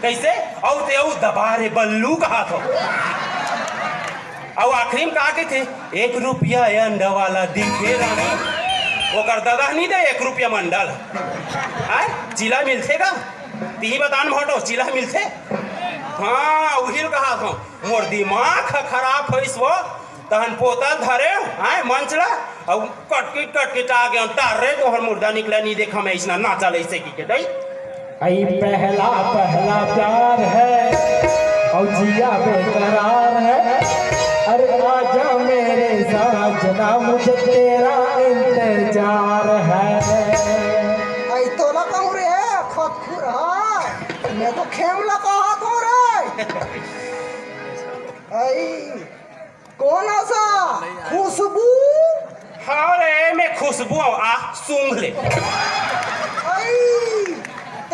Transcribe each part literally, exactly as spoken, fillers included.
कइसे? अउ ते अउ दबा रे बल्लू कहाथो। अउ आखिरी म का कहिथे? "एक रुपया ए अंडा वाला दिखे रानी।" ओकर ददा ह नइ दे एक रुपया म अंडा ला। आय, चिला मिलथे का? तिही बता न भटो, चिला मिलथे? हाँ, उही ल कहाथो। मोर दिमाग ह खराब होइस वो। तहन पोतल धरे, आय, मंच ला, अउ कटकिट कटकिटा गेंव। "तार रे, तोहर मुर्दा निकला नइ देखंव मैं अइसना नाचा ल अइसे कहिके दई।" अई पहला पहला प्यार है और जिया बेकरार है। अरे आजा मेरे साजना, मुझे तेरा इंतजार है। अई तोला कहूँ रे, खतखुरहा। मैं तो खेम ला कहाथों रे। अई कोन अस? खुशबू? हाँ रे, मैं खुशबू हूँ, आ, सूंघ ले। अई,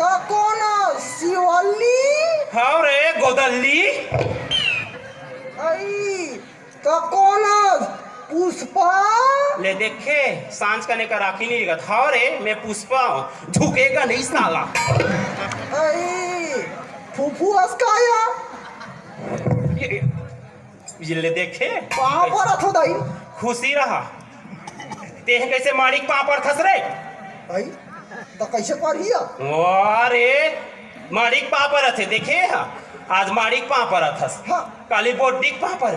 त कोन अस? शिवल्ली? हाँ रे, गोदल्ली। अई, त कोन अस? पुष्पा? ले देखे, सांझ कने का राखी नइ रेंगत। हाँ रे, मैं पुष्पा हूँ, झुकेगा नहीं साला। अई, फूफू अस का या? ये, ये ले देखे। पाँव परत हों दाई। खुशी रहा। तेह कइसे माड़िक पाँव परथस रे? अई, त कइसे परही या? अरे, माड़िक पाँव परत हे, देखे हा? आज माड़िक पाँव परत हस। हाँ। काली बोड्डिक पाँव परबे।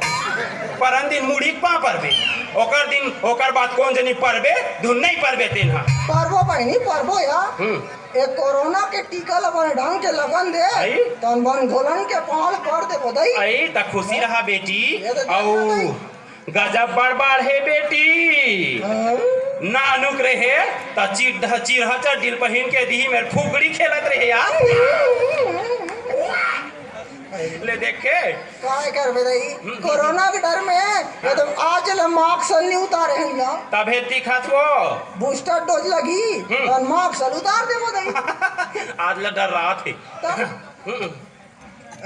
परन दिन मुड़िक पाँव परबे। ओकर दिन, ओकर बाद कोन जनी परबे, धुन नइ परबे तेन हा। परबो बहिनी, परबो या। हम्म। ए कोरोना के टीका ल बने ढंग के लगन दे, अई? तन बन घोलन के पाँव ल पर देबो दई। अई, त खुशी रहा बेटी। ये तो अउ जानना गजब बड़बड़ हे बेटी। हाँ? नानुक रहे, त चिढ़-, चिरहा चड्डी ल पहिन के दिही मेर फुगड़ी खेलत रहे यार। ले देखे। काय करबे दई? हम्म। कोरोना के डर में ये तो आज ले मास्क नइ उतारे हन ना। तभे दिखत वो। बूस्टर डोज लगही, हम्म। अउ मास्क ल उतार देबो दई। आज ले डर्रात हे। तब? हम्म।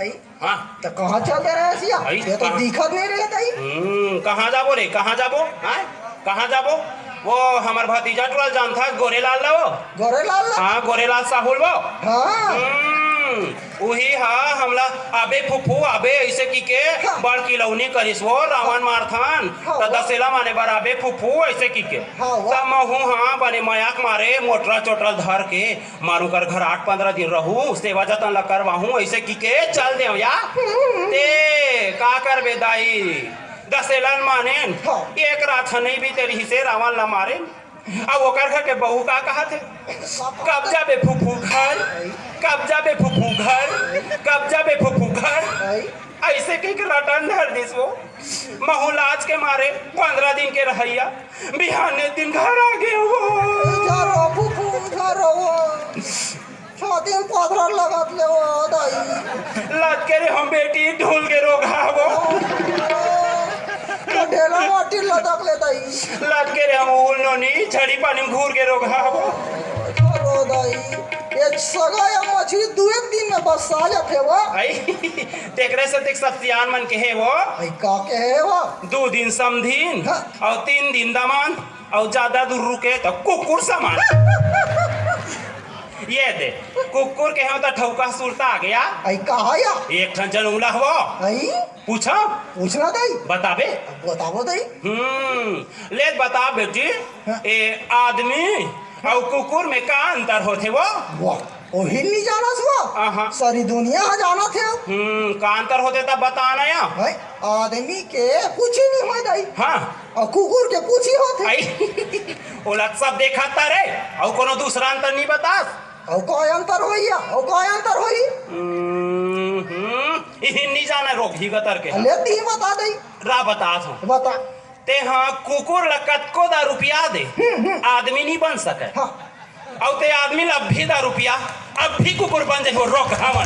अई? हाँ। त कहाँ चल दे रहे हस या? अई, ये तो कहाँ? दिखत नइ रहे दई। हम्म, कहाँ जाबो रे? कहाँ जाबो? हाँ? कहाँ जाबो? वो हमर भतीजा टूरा ल जानथस, गोरेलाल ला वो। गोरेलाल ला? हाँ, गोरेलाल साहू ल वो। हाँ। हम्म, उही हा हमला, "आबे फुफू, आबे," अइसे कहिके हाँ। बड़ किलौनी करिस वो, रावण मारथन, हाँ, त वो। दसेला माने बर आबे फुफू, अइसे कहिके। हाँ, वो। त महूँ हा बने मया के मारे मोटरा चोटरा ल धर के मानु कर घर आठ पंद्रह दिन रहूं, सेवा जतन ला करवाहूं, अइसे कहिके चल देंव या। ते का करबे दाई, दसेला ल मानेन, हाँ। एक रात ह नइ बीते रिहिसे रावण ला मारेन। अब ओकर घर के बहू का कहत हे, "कब जाबे फुफू घर, कब जाबे फुफू घर, कब जाबे फुफू घर?" अइसे कहिके रटन धर दिस वो। महूं लाज के मारे पंद्रह दिन के रहइया बिहाने दिन घर आ गे वो। इधर रो फुफू, इधर रो वो। छाती में पथरा लगत ले वो दाई। लटके रेहेंव बेटी ढूल के रोगहा वो। तो ढेला माटी लटक ले दाई। लटके रेहेंव उल नोनी झड़ी पानी में घूर के रोगहा वो। इधर रो दाई। ये सगा या मछरी दू एक दिन में बरसा जाथे वो। अई, तेकरे सेती सब सियान मन केहे वो। अई का केहे वो? दू दिन समधिन, हाँ। अउ तीन दिन दमान, अउ जादा दूर रुके त कुकुर समान। ये दे, कुकुर केहेंव त ठउका सुरता आ गे। अई कहा या? एक ठन जनउला हवो। अई? पूछा? पूछना दई। बताबे? बताबो दई। हम्म, ले बता बेटी, हाँ। ए आदमी अउ कुकुर में का अंतर होथे वो? वाह, ओही नइ जानस वो? आहा। सारी दुनिया ह जानत हे। हम्म, का अंतर होथे त बता ना या। हैं? आदमी के पूछी नइ होय दई। हाँ। अउ कुकुर के पूछी होथे। अई, ओला सब देखत त रे, अउ कोनो दूसरा अंतर नइ बतास। अउ का अंतर होही या? अउ का अंतर होही? हम्म, हम्म, इही नइ जाने रोगही गतर के। ले तिही बता दई। रा बतात हों। बता। तेहा कुकुर ला कतको दारू पिया दे, हम्म, हम्म। आदमी नइ बन सकय। हाँ। अउ ते आदमी ला अभी दारू पिया, अभी कुकुर बन जाही वो रोगहा मन।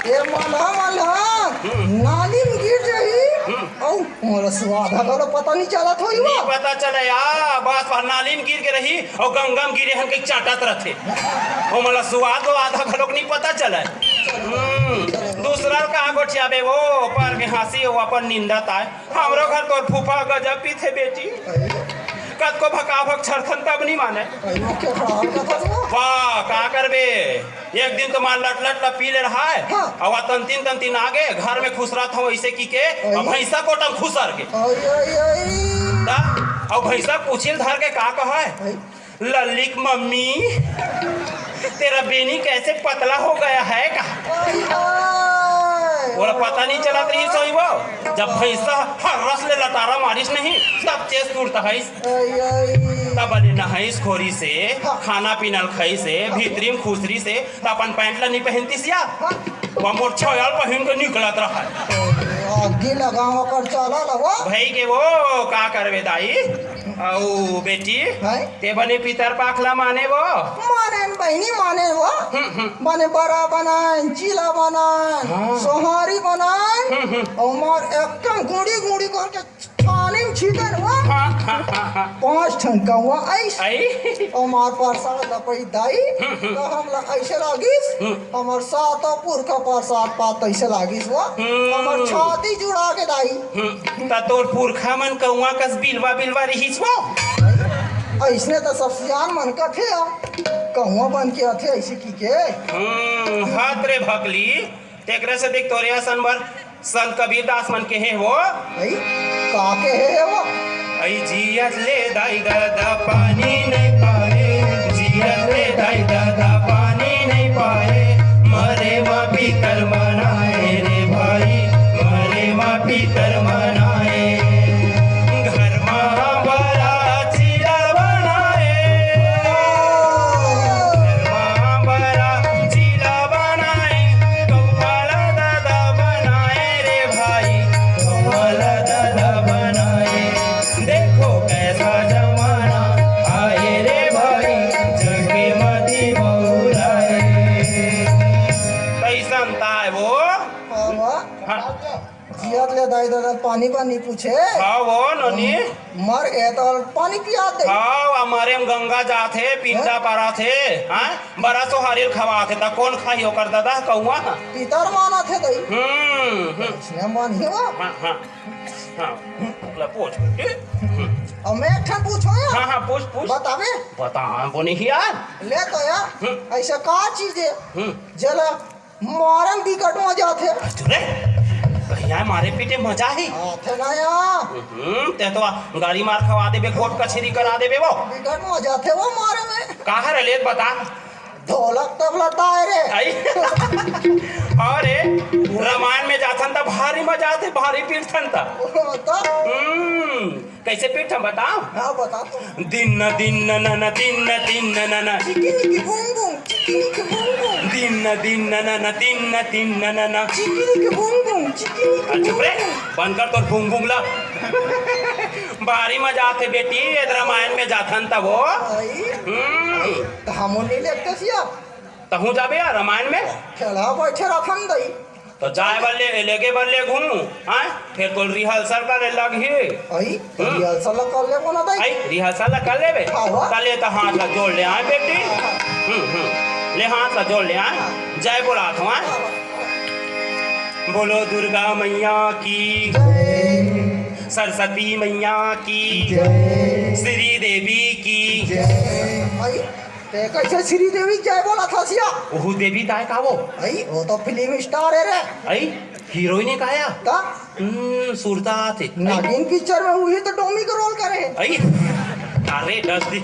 ए मलहा, मलहा, हम्म। नाली में गिर जाही, हम्म। अउ मोला सुवाद ह घलो पता नइ चलत होही वो। नइ पता चले या, बस वह नाली में गिर के रही, अउ गंगा म गिरे हन कहिके चाटत रथे। ओमन ला सुवाद वाद ह घलोक नइ पता चलय। हम्म, दूसरा ल कहाँ गोठियाबे वो, पर के हाँसी वो अपन निंदत आय। हमरो घर तोर फूफा गजब पीथे बेटी। कतको भकाभक छरथन तब नहीं माने। अरे, वो क्या खड़ा हरकत है वो? वाह, का करबे? एक दिन तो मार लट लट ला पी ले रहा है। हाँ। अउ तंतिन तंतिन आगे, घर में खुसरत हंव अइसे कि के, अरे। अब भैंसा कोटम खुसर के। अरे, अरे, अरे। ता, अउ भैंसा पूछिल धर के का कहा है? अरे। लल्लिक मम्मी, तेरा बेनी कैसे पतला हो गया है का? अरे, अरे। ओला पता नहीं चलत रहिस होही वो, जब भैंसा हर रस ले लटारा मारिस नहीं, तब चेस टूटत हइस। अरे, अरे। तब ले नहाइस खोरिस हे, हाँ। खाना पीना ल खाइस हे, भीतरी म खुसरिस हे, त अपन पैंट ला नहीं पहनतिस या? हाँ। वो मोर छयाल पहिन के निकलत रहा। आगी लगावा कर चला ला वो। भई गे वो, का करबे दाई? अउ बेटी, हैं? ते बने पितर पाख ला माने वो? मानेन बहिनी, मानेन वो। हम्म, हम्म। बने बरा बनाएन, चीला बनाएन, हाँ। सोहारी बनाएन। हम्म, हम्म। अउ मोर एकदम गुड़ी गुड़ी करके छानी म छींदन वो। हाँ, हाँ, हाँ, हाँ। पांच ठन कौवा आइस। आई? अउ मार परसाद ल पई दाई, हम्म, हम्म। त हमला अइसे लागिस, हम्म। हमर सातों पुरखा परसाद पात अइसे लागिस वो। हम्म। हमर छाती जुड़ा के दाई। हम्म। त तोर पुरखा मन कौवा कस बिलवा बिलवा रिहिस वो। अइसने त सब सियान मन कथे, कौवा बन के आथे अइसे कि के। हम्म, हत रे भकली, तेकरे से देख तोरे असन बर संत कबीरदास मन केहे वो। अई, का केहे हे वो? अई जियत ले दाई ददा पानी नहीं पाए, जियत ले दाई ददा पानी नहीं पाए, मरे मा पीतर मनाए रे भाई, मरे मा पीतर मनाए। घर मा बरा चीला बनाए, घर मा बरा चीला बनाए, कौवाला दादा बनाए रे भाई, कौवाला दादा बनाए। देखो कैसा जमाना आए रे भाई, जग के मती बउराए। कैसन ताय वो? हाँ, वाह। हाँ। जियत ले दाई ददा पानी बानी पूछे। हाँ वो नोनी। मर गे त पानी पिया दे। हाँ, हमारे हम गंगा जात हे, पिंडा हाँ? पारत हे, हाँ? बरा सोहारी ल खवात हे, त कौन खाही ओकर ददा कौवा? पितर मानत हे दाई। हम्म, हम्म। इसने मन ही वो। हाँ, हाँ। हाँ, ला पूछ। हम्म। अब मैं एक ठन पूछो या? हाँ, हाँ, पूछ, पूछ। बताबे? बता, हाँ, बोनी ही यार। ले तो यार, हम्म। अइसे का चीज हे? हम्म। जेला मारे म बिकट मजा आथे। अरे, कहिया मारे पीटे मजा ही? आथे ना या। हम्म, ते तो गाड़ी मार खवा देबे, कोर्ट कचेरी करा देबे वो। बिकट मजा आथे वो मारे में। का हरे ले बता? ढोलक तबला ताय रे। आई। अरे, रामायण में जाथन त भारी मजा आथे, भारी पीटथन त। वो तो। हम्म। कैसे पीठ हम बताओ? हाँ, बता तो। दिन न दिन न न न, दिन न दिन न न न। चिकिनिकी बूम बूम, चिकिनिकी बूम बूम। दिन न दिन न न न, दिन न दिन न न न। चिकिनिकी बूम बूम, चिकिनिकी आ, चुप रे, बूम बूम। बंद कर तोर बूम बूम ला। भारी मजा आथे बेटी, ये रामायण में जाथन तब वो। आई? हम्म। त हमो नहीं लेते सिया। तहूँ जाबे यार रामायण में? खेला बैठे रखन दई। तो जाए बर ले, लेगे बर ले घूमू, हाँ? फिर तो rehearsal करे लगही। आई, तो हम्म। Rehearsal कर ले कोना दाई? आई, rehearsal कर लेबे? हाँ, हाँ। त ले त हाथ ला जोड़ ले, आए बेटी? हाँ, हाँ। हम्म, हम्म। ले हाथ ला जोड़ ले, आए? हाँ। जय बोलात हूँ, आए? हाँ, हाँ। बोलो दुर्गा मैया की, जय। सरस्वती मैया की, जय। श्री देवी की। जय। आई, ते कैसे श्री देवी जय बोलत हस या? ओहू देवी ताय का वो? आई, वो तो film star हे रे। आई, heroine हे का या? का? हम्म, सुरता आथे। नागिन picture में उही तो डोमी के role करे हे। आई, अरे, डस दी।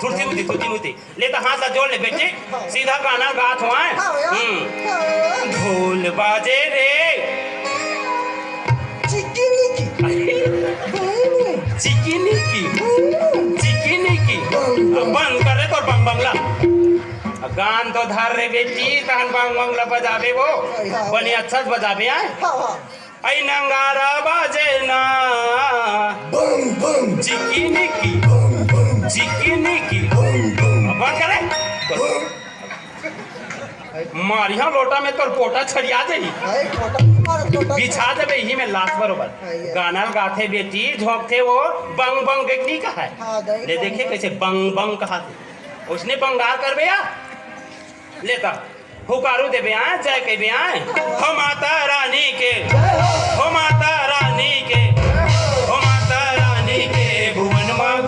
थुरती मुती, थुरती मुती। ले त हाथ ला जोड़ ले बेटी। हाँ। सीधा गाना गात हूँ, आए? हाँ, भैया। हम्म। हाँ। ढोल बाजे रे। चिकिनिकी। Boom boom. चिकिनिकी। Boom boom. चिकिनिकी। Boom boom. अब बंद कर रे तोर बंग बंगला। अब गान तो धर रे बेटी, तहन बंग बंगला बजाबे वो। हाँ, हाँ। बने अच्छा से बजाबे, आए? हाँ, हाँ। आई नंगारा बाजे ना। बम बम। चिकिनिकी। बम बम। चिकिनिकी। बम बम। अब बंद कर रे। बम। मारिहा लोटा में तोर पोटा छड़िया जाही। अरे, पोटा मार, पोटा। बिछा देबे इही में लाश बरोबर। हाँ, ये। गाना ल गाथे बेटी, झोंकथे वो, बंग बंग देख नहीं कहा है। हाँ, दाई, ले बंग देखे बंग। कैसे बंग बंग कहाथे। उसने बंगार करबे या? लेता। हुकारू देबे आए, जय कहिबे आए। हो माता रानी के, हो माता रानी के, हो माता रानी के, भुवन मा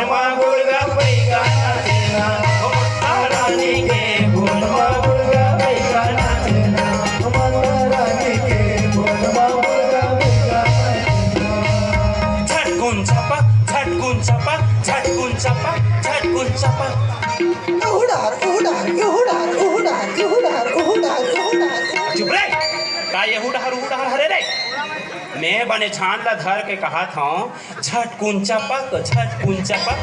माँ मुर्गा पैका नाचेना, ओ माता रानी के बोल। माँ मुर्गा पैका नाचेना, ओ माता रानी के बोल। माँ मुर्गा पैका नाचेना। झटकुन चपक, झटकुन चपक, झटकुन चपक, झटकुन चपक। उहुडार, उहुडार, उहुडार, उहुडार, उहुडार, उहुडार, उहुडार। चुप रे। का एहू डहर, उहू डहर हरे रे? मैं बने छान ला धर के कहत हौं, झटकुन चपक, झटकुन चपक।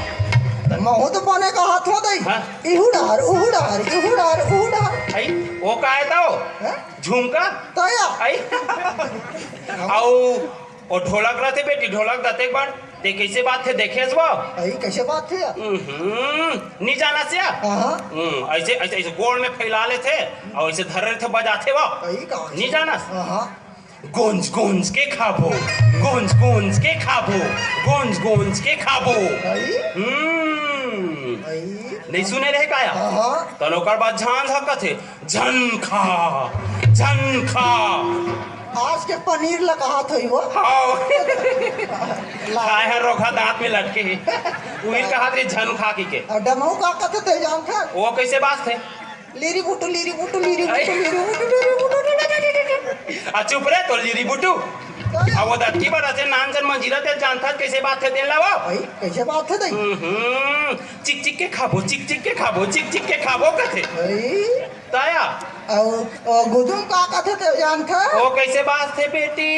महूँ तो बने कहत हौं दई। हाँ। इहू डहर, उहू डहर, इहू डहर, उहू डहर। आई, वो का है तो? हाँ? झुमका? तो या। आई। आओ, ओ ढोलक रथे बेटी, ढोलक दते एक बार। ते कैसे बात थे, देखे हस वो? आई, कैसे बात थे? हम्म, नी जाना से? हाँ। हम्म, ऐसे, ऐसे, ऐसे गोड़ में फैला लेथे, और ऐसे धर रहे थे, बजाथे वो। आई, का? नी जाना से? हाँ। गोंज गोंज के खाबो, गोंज गोंज के खाबो, गोंज गोंज के खाबो। आई? हम्म। आई? नहीं सुने रहे का या? हाँ, हाँ। तन ओकर बाद झांझ हकत हे, झन खा, झन खा। आज के पनीर ला कहत होई वो। हाँ। ला। खाए हर रोखा दांत में लटके हे। उही कहत रहे झन खा की के। और डमऊ का कथे ते जानत हे? वो कैसे बात थे? लिरी बुटू, लिरी बुटू, लिरी बुटू, आई। लिरी बुटू, लिरी बुटू। आ चुप रे, तो लिरी बुटू। का? अब वो दत्ती बड़ा से नान चन मंजीरा तेल जानत हे, कैसे बात थे तेल लावा? भाई, कैसे बात थे दई? हम्म, चिक चिक के खाबो, चिक चिक के खाबो, चिक चिक के खाबो कथे। भाई। ताया। और, और गुदुम का कथे ते जानत हे? वो कैसे बात थे बेटी?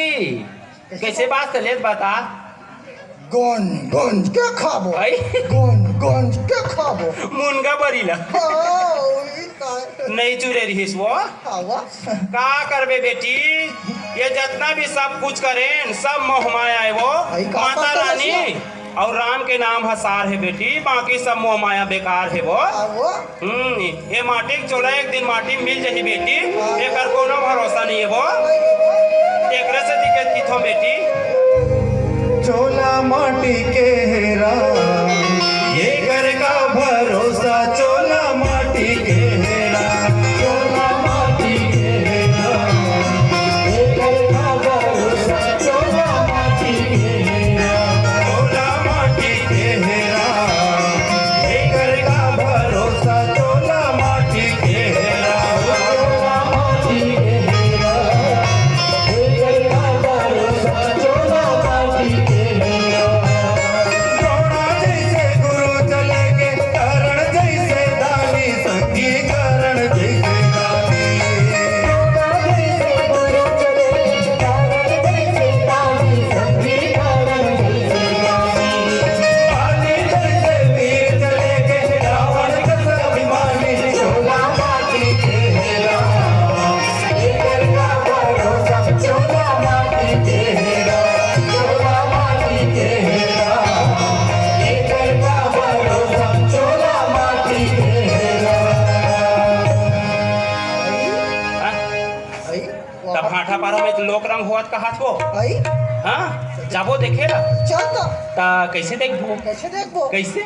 कैसे बात थे, ले बता। गोंज गोंज के खाबो। आई? गोंज गोंज के खाबो। मुनगा बरी ला। हाँ, वही तो। नहीं चुरे रहिस वो। हाँ, वाह। का करबे बेटी, ये जितना भी सब कुछ करेन, सब मोह माया हे वो। आई, का माता करता रानी रसिया? और राम के नाम ह सार हे बेटी, बाकी सब मोह माया बेकार हे वो। हाँ, वो। हम्म, ये माटी के चोला एक दिन माटी में मिल जाही बेटी, एकर कोनो भरोसा नहीं हे वो। एकरे से दिक्कत किथो बेटी। चोला माटी के हेरा, एकर का भरोसा, चोला माटी के हेरा, चोला माटी के हेरा, एकर का भरोसा, चोला माटी के हेरा, चोला माटी के हेरा। एकर का भरोसा, चोला माटी के हेरा। चोला माटी के हेरा। एकर का भरोसा, चोला माटी के हेरा। द्रोणा जैसे गुरु चले के, कर्ण जैसे दानी, संगी कर्ण जैसे दानी। आई? त भांठा पारा में लोक रंग होवत कहत हो? आई? हाँ? जाबो देखे ला? चल तो। त कैसे देखबो? कैसे देखबो? कैसे?